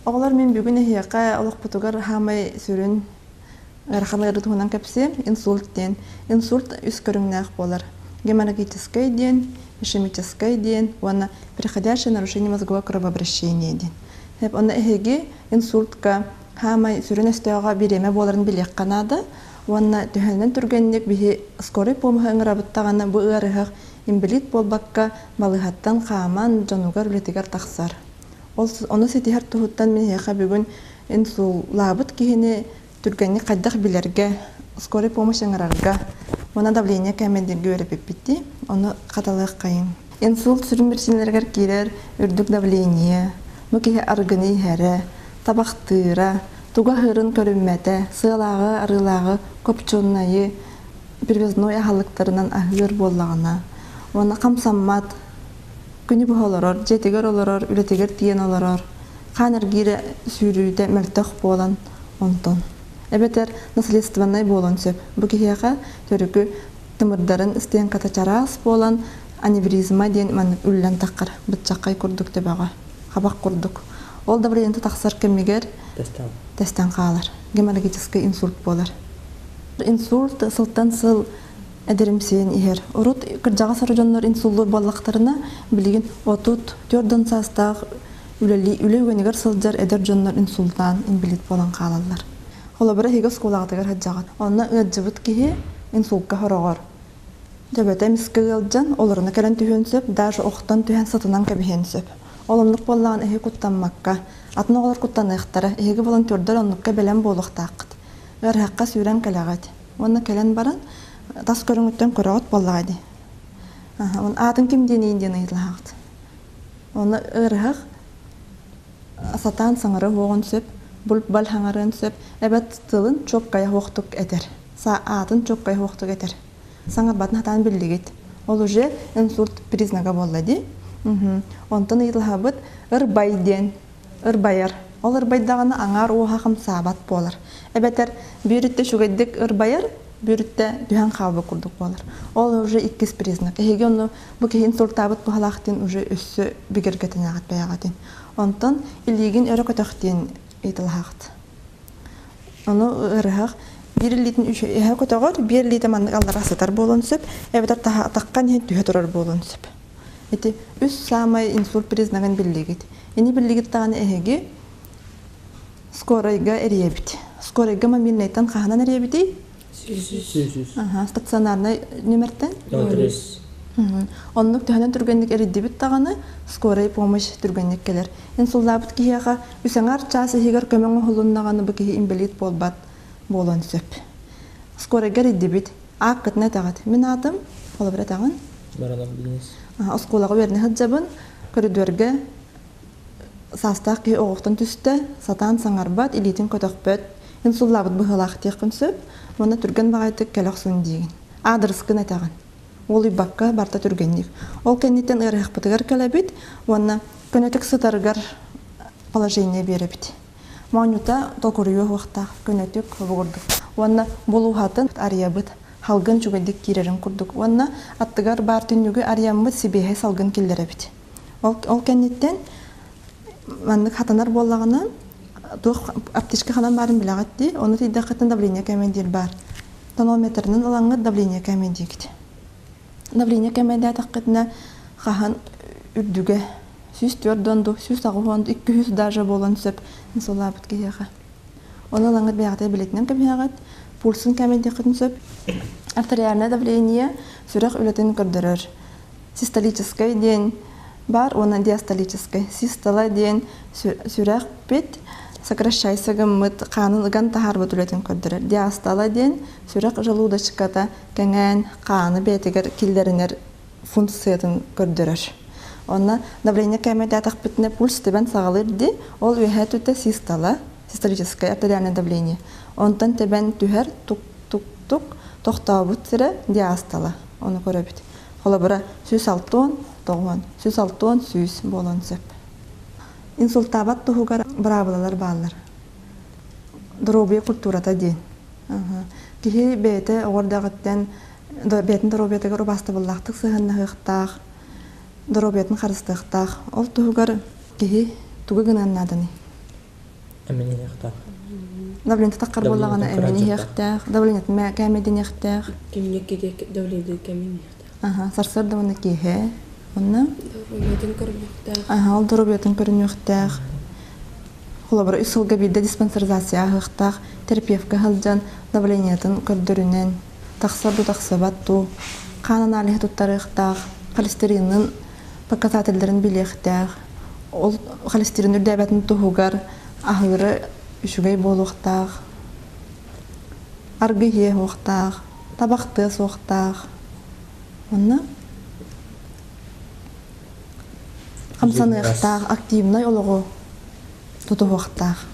Оҕолор, мин бүгүн эһиэхэ олохпутугар хаамай сүрүн ыарахан ыарыы туһунан кэпсиэм. Инсульт диэн. Инсульт үс көрүҥнээх буолар. Геморрагическай диэн, ишемическай диэн уонна переходящее нарушение мозгового кровообращения диэн. Онно эһиги инсультка хаамай сүрүн өстөөҕө бириэмэ буоларын билиэххэ наада. Уонна төһөнөн түргэнник биһи скорый помощь ыҥырабыт даҕаны бу ыарыһах инбэлиит буолбакка балыыһаттан хааман дьонугар үлэтигэр тахсар. Ол ону ситиһэр туһуттан мин эһиэхэ бүгүн инсуллаабыт киһини түргэнник хайдах билэргэ, скорый помощь ыҥырарга уонна давление кээмэйдииргэ үөрэппиппит дии. Ону хаталыаххайыҥ. Инсульт сүрүн биричиинэлэригэр киирэр үрдүк давление, бу киһи арыгыны иһэрэ, табахтыыра, тугу аһыырын көрүммэтэ, сыалааҕы, арыылааҕы, копченнайы, привязной аһылыктарынан аһыыр буоллаҕына уонна хамсаммат, күнү быһа олорор, дьиэтигэр олорор, үлэтигэр тиийэн олорор, хаан эргиирэ сүүрүүтэ мөлтөх буолан онтон. Эбэтэр наследственнай буолуон сөп. Бу киһиэхэ төрүкү тымырдарын стенката чараас буолан аневризма диэн маннык үллэн таххар, быччаххай курдук төбөҕө, хабах курдук. Ол давлениета тахсар кэмигэр тэстэн хаалар. Геморрагический инсульт буолар. Инсульт сылтан сыл эдэримсийэн иһэр. Урут кырдьаҕас дьоннор инсуллуур буоллахтарына, билигин 34 саастаах үлэлии үлэ үгэнигэр сылдьар эдэр дьоннор инсултаан инбэлиит буолан хаалаллар. Холобура, эһиги оскуолаҕытыгар сылдьаҕыт. Онно ыалдьыбыт киһи инсулка хороҕор. Төбөтө эмискэ ыалдьан, олоруна кэлэн түһүөн сөп, даже охтон түһэн сытынан кэбиһиэн сөп. Ол оннук буоллаҕына эһиги куттаммакка, атын оҕолор куттаныахтара, эһиги волонтердар оннукка бэлэм буолуохтааххыт. Ыарыһахха сүүрэн кэлэҕит. Уонна кэлэн баран, тас көрүҥүттэн көрөҕүт буоллаҕа дии. Аатын ким диэниин диэн ыйыталаһаҕыт. Онно ыарыһах сатаан саҥара уоҕун сөп, бал хаҥарыан сөп, эбэт тылын чуопкайа уохтук этэр. Аатын чуопкайа уохтук этэр. Саҥарбатын сатаан биллигит. Ол уже инсульт признага буолла дии. Онтон ыйыталаһабыт ырбай диэн ырбайар. Ол ырбайдаҕына аҥаар уоһа хамсаабат буолар. Эбэтэр биир өттө үчүгэйдик ырбайар, биир өттө түһэн хаалбыт курдук буолар. Ол уже иккис признак. Эһиги ону бу киһи инсультаабыт быһалаах диэн уже өссө бигэргэтинэҕит бэйэҕитин. Онтон илиигин өрө көтөх диэн ыйыталаһаҕыт. Ону ыарыһах биир илиитин үөһэ көтөҕөр, биир илиитэ маннык аллара сытар буолуон сөп, эбэтэр таххан иһэн түһэ турар буолуон сөп. Ити үс саамай инсульт признагын биллигит. Ини биллигит даҕаны эһиги скорайга эрийэбит. Скорайга мобильнайтан хаһанан эрийэбитий? Сүүс. Аха, стационарнай нүмертэн? 03. Оннук төһөнөн түргэнник эрийдибит даҕаны скорай помощь түргэнник кэлэр. Инсуллаабыт киһиэхэ үс аҥаар чаас иһигэр көмө оҥоһулуннаҕына бу киһи инбэлиит буолбат буолуон сөп. Скорайга эрийдибит. Ааккытын этэҕит. Мин аатым, холобур этэҕин. Баранов Денис. Оскуолаҕа үөрэнэ сылдьабын. Көрүдүөргэ саастаах киһи оҕохтон түстэ, сатаан саҥарбат, илиитин көтөхпөт, инсуллаабыт быһыылаах диэххин сөп. Уонна түргэн баҕайытык кэлэ охсун диигин. Аадырыскын этэҕин. Уолуйбакка барыта түргэнник. Ол кэнниттэн ыарыһахпытыгар кэлэбит уонна көнөтүк сытарыгар положение биэрэбит. Моонньута толкуруйуо уохтаах, көнөтүк, холугурдук. Уонна булууһатын арыйабыт, халгын үчүгэйдик киирэрин курдук. Уонна аттыгар баар түннүгү арыйаммыт сибиэһэй салгын киллэрэбит. Ол, ол кэнниттэн маннык хатанар буоллаҕына, туох аптечка ханан баарын билэҕит дии, ону тиийдэххитинэ давление кэмэндиир баар. Тонометрынан ылаҥҥыт давление кэмэндиигит. Давление кэмэндээтэххитинэ хаһан үрдүгэ 104 дуу, 180 200 даже буолуон сөп инсуллаабыт киһиэхэ. Ону ылаҥҥыт бэйэҕитэ билэтинэн кэбиһэҕит, пульсун кэмэндиэххитин сөп. Артериальное давление сүрэх үлэтин көрдөрөр. Систолическай диэн баар уонна диастолическай. Систола диэн сүрэхпит сокращайся гыммыт хаанын ыган таһаарбыт үлэтин көрдөрөр. Диастола диэн сүрэх желудочката кэҥээн хааны бэйэтигэр киллэринэр функциятын көрдөрөр. Онно давление кээмэйдээтэхпитинэ пульс тэбэн саҕалыыр дии, ол үөһээ түтэ систола, систолическое артериальное давление. Онтон тэбэн түһэр тук-тук-тук тохтообут сирэ диастола. Ону көрөбүт. Холобура, 160, 90, 160, 100 буолуон сөп. Инсултаабат туһугар быраабылалар бааллар. Доруобуйа культурата диэн. Киһи бэйэтэ оҕо эрдэҕиттэн бэйэтин доруобуйатыгар убаастабыллаахтык сыһыаннаһыахтаах, доруобуйатын харыстыахтаах. Ол туһугар киһи тугу гыныан нааданый? Эмин иһиэхтээх. Давление таххар буоллаҕына Давлениетын эмин кыраадьыктаах. иһиэхтээх, давлениетын кээмэйдэниэхтээх. Кимҥэ кириэк давление кэмин иһиэхтээх. Аха, сарсыарда уонна киэһэ. Онно Доруобуйатын көрүнүөхтээх. аха, ол доруобуйатын көрүнүөхтээх. Холобура, үс сылга биирдэ диспансеризация ааһыахтаах, терапевка сылдьан давлениетын көрдөрүнэн, тахсар дуу, тахсыбат дуу, хаан аналиһы туттарыахтаах, холестеринын показателлэрин билиэхтээх. Ол холестерин үрдээбэтин туһугар аһыыры үчүгэй буолуохтаах, аргы иһиэ суохтаах, табахтыа суохтаах. Онно хамсаныахтаах, активнай олоҕу тутуһуохтаах.